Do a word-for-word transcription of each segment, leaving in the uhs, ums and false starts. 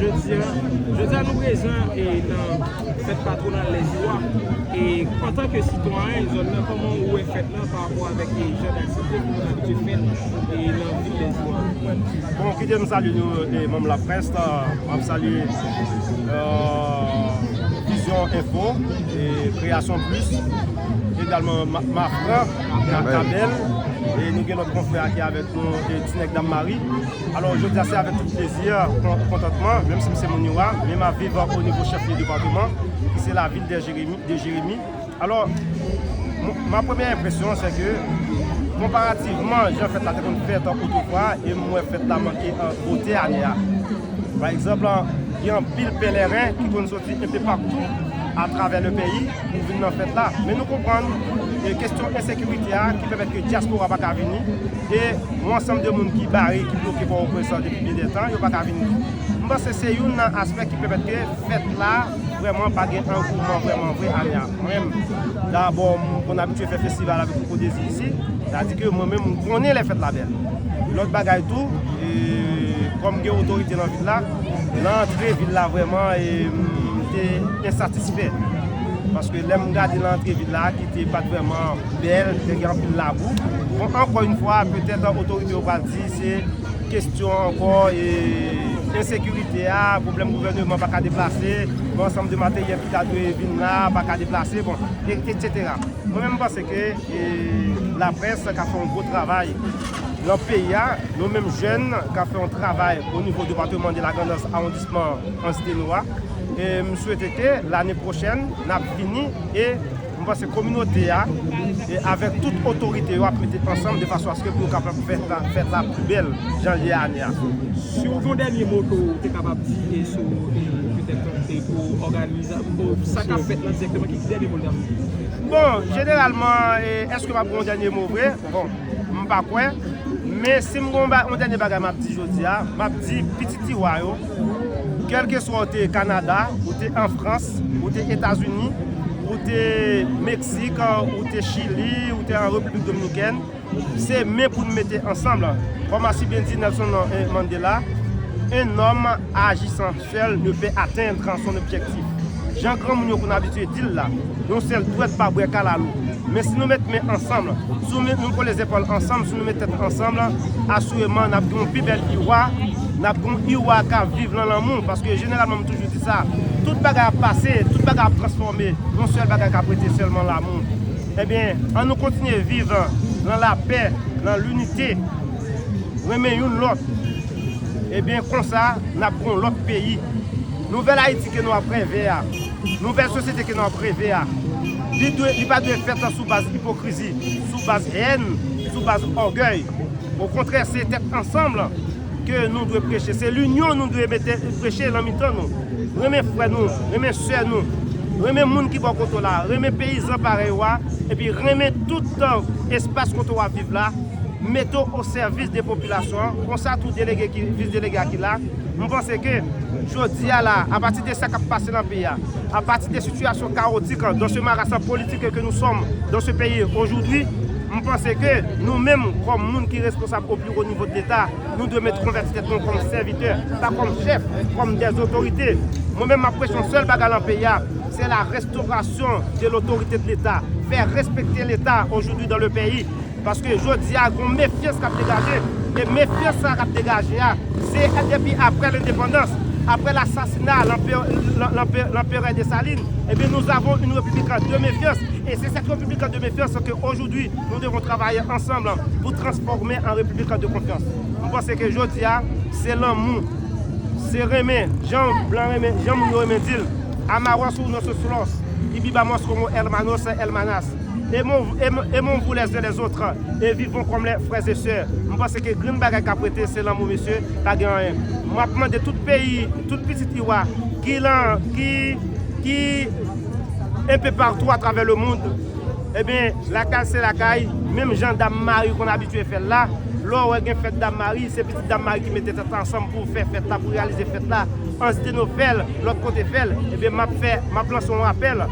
Jodi a, jodi a nou prezan e nan fèt patwonal Lèziwa. E antanke sitwayen zòn nan, kòman ou wè fèt la pa rapò avèk e jan daktivite ke nou abitye fè e nan vil Lèziwa? Bon, kite m salye nou, e manm laprès, m ap salye e, Vizyon Enfo, e Kreyasyon Plis, egalman Ma- Mafran, Ka- Kabèl, e nou gen lòt konfrè ki avèk nou, e Tinèg Dam Mari. Alò, jodi a se avèk tout plezi, kon- kontantman, menm si m se moun Iwa, men m ap viv o nivo chèflye depatman, ki se lavil de Jeremi, de Jeremi. Alò, mon- ma premyè enpresyon, se ke, konparativman, jan fèt la te konn fèt otofwa, e m wè fèt la manke an bote ane a. Pa egzanp, gen anpil pèleren ki konn soti enpe patou atravè le peyi pou vin nan fèt la. Men nou konprann, e, kesyon ensekirite a ki pèmèt ke dyaspora pa ka vini, e yon ansanm de moun ki bare, ki bloke Pòtoprens depi byen de tan, yo pa ka vini tou. M panse se youn nan aspè ki pèmèt ke fèt la vrèman pa gen angouman vrèman vre ane a. Mwen menm, dabò, m konn abitye fè festival avèk Koko Dezi isi, sa di ke mwen menm, m konnen lè fèt la bèl. Lòt bagay tou, e, kòm gen otorite nan vil la, nan antre vil la vrèman, e, m te ensatisfè. Paske lè m gade nan antre vil la, ki te pa t vrèman bèl, te gen anpil labou. Bon, ankò yon fwa, petèt otorite yo pral di se kesyon ankò, e, ensekirite a, pwoblèm gouvèneman pa ka deplase, yon ansanm de materyèl ki ta dwe vin la pa ka deplase, bon, e- etsetera. Mwen menm, m panse ke, e, laprès ka fè yon gwo travay nan peyi a, nou menm jèn ka fè yon travay o nivo depatman de la Grandans, awondisman Anjou Denoua. E m swete ke lane pwochèn, n ap vini e m panse kominote a, e avèk tout otorite yo, ap mete ansanm de fason aske pou yo kapab fè fèt la, fèt la pi bèl jan l ye ane a. Si w gen yon dènye mo ke w te kapab di e sou e petèt e pou òganiza pou sa k ap fèt la dirèkteman, ki dènye mo l t ap di? Bon, jeneralman, e, èske m ap gen yon dènye mo vre? Bon, m pa kwè. Men si m gen yon ba- yon dènye bagay m ap di jodi a, m ap di pitit Iwa yo, kèlkeswa ou te Kanada, ou te an Frans, ou te Etazini, ou te Meksik, ou te Chili, ou te an Repiblik Dominikèn, se men pou n mete ansanm. Kòm a si byen di Nelson, eh, Mandela, un homme agissant seul ne peut atteindre son objectif. Jan granmoun yo konn abitye di l la, yon sèl dwèt pa bwè kalalou. Men si nou met men ansanm, si nou met, nou kole zepòl ansanm, si nou met tèt ansanm, asireman n ap gen yon pi bèl Iwa, n ap gen yon Iwa k ap viv nan lanmou. Paske jeneralman, m toujou di sa, tout bagay ap pase, tout bagay ap transfòme. Yon sèl bagay k ap rete sèlman, lanmou. Ebyen, ann nou kontinye viv nan lapè, nan linite, renmen youn lòt. Ebyen, konsa, n ap gen yon lòt peyi. Nouvèl Ayiti ke nou ap reve a, nouvèl sosyete ke nou ap reve a, li dwe, li pa dwe fèt sou baz ipokrizi, sou baz hèn, sou baz ògèy. Okontrè, se tèt ansanm ke nou dwe preche. Se linyon nou dwe mete, preche nan mitan nou. Renmen frè nou, renmen sè nou, renmen moun ki bò kote w la, renmen peyizan parèy w a, epi renmen tout, euh, espas kote w ap viv la, mete w o sèvis de popilasyon an. Konsa tou delege ki, vis delege a ki la, m panse ke jodi a la, apati de sa k ap pase nan peyi a, apati de sitiyasyon kawotik, dans ce marasme politique que nous sommes dans ce pays aujourd'hui, m panse ke nou menm, kòm moun ki responsab o pli wo nivo de Leta, nou dwe met konvèti tèt nou kòm sèvitè, pa kòm chèf, kòm dè otorite. Mwen menm, m ap preche yon sèl bagay nan peyi a, se la restauration de l'autorité de l'État. Fè respekte Leta aujourd'hui dans le pays. Paske jodi a, gon mefyans k ap degaje. E mefyans sa k ap degaje a, se depi aprè lendepandans, aprè lasasina lanpe-, lan-, lanpe-, lanperè Desalin, ebyen, nous avons une république de méfiance. Et c'est cette république de méfiance que aujourd'hui nous devons travailler ensemble pour transformer en république de confiance. M panse ke jodi a, se lanmou, se renmen, jan blan renmen, jan moun yo renmen di l, amarnos unos a otros, y vivamos como hermanos, hermanas. Aimons, aimons, aimons-vous les uns les autres et vivons comme les frères et sœurs. M panse ke grenn bagay k ap rete, se lanmou, mesye, pa gen anyen. M ap mande tout peyi, tout pitit Iwa, ki lan, ki, ki enpe patou atravè lemonn, ebyen, lakay se lakay, menm jan Dam Mari konn abitye fè l la, lè w wè gen fèt Dam Mari, se pitit Dam Mari ki mete tèt ansanm pou fè fèt la, pou reyalize fèt la. Anjou Denoua fè l, lòt kote fè l, ebyen, m ap fè, m ap lanse yon apèl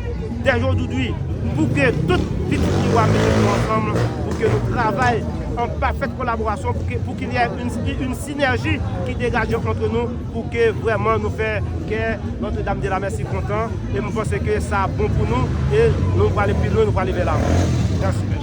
dè jodi pou ke tout pitit Iwa mete nou ansanm, pou ke nou travay an pafèt kolaborasyon pou ke, pou qu'il y ait une, une synergie ki degaje ant nou pou ke vrèman nou fè kè Notre-Dame de la Mercy kontan e m panse ke sa bon pou nou e nou prale pi lwen, nou prale vè lavan. Mèsi.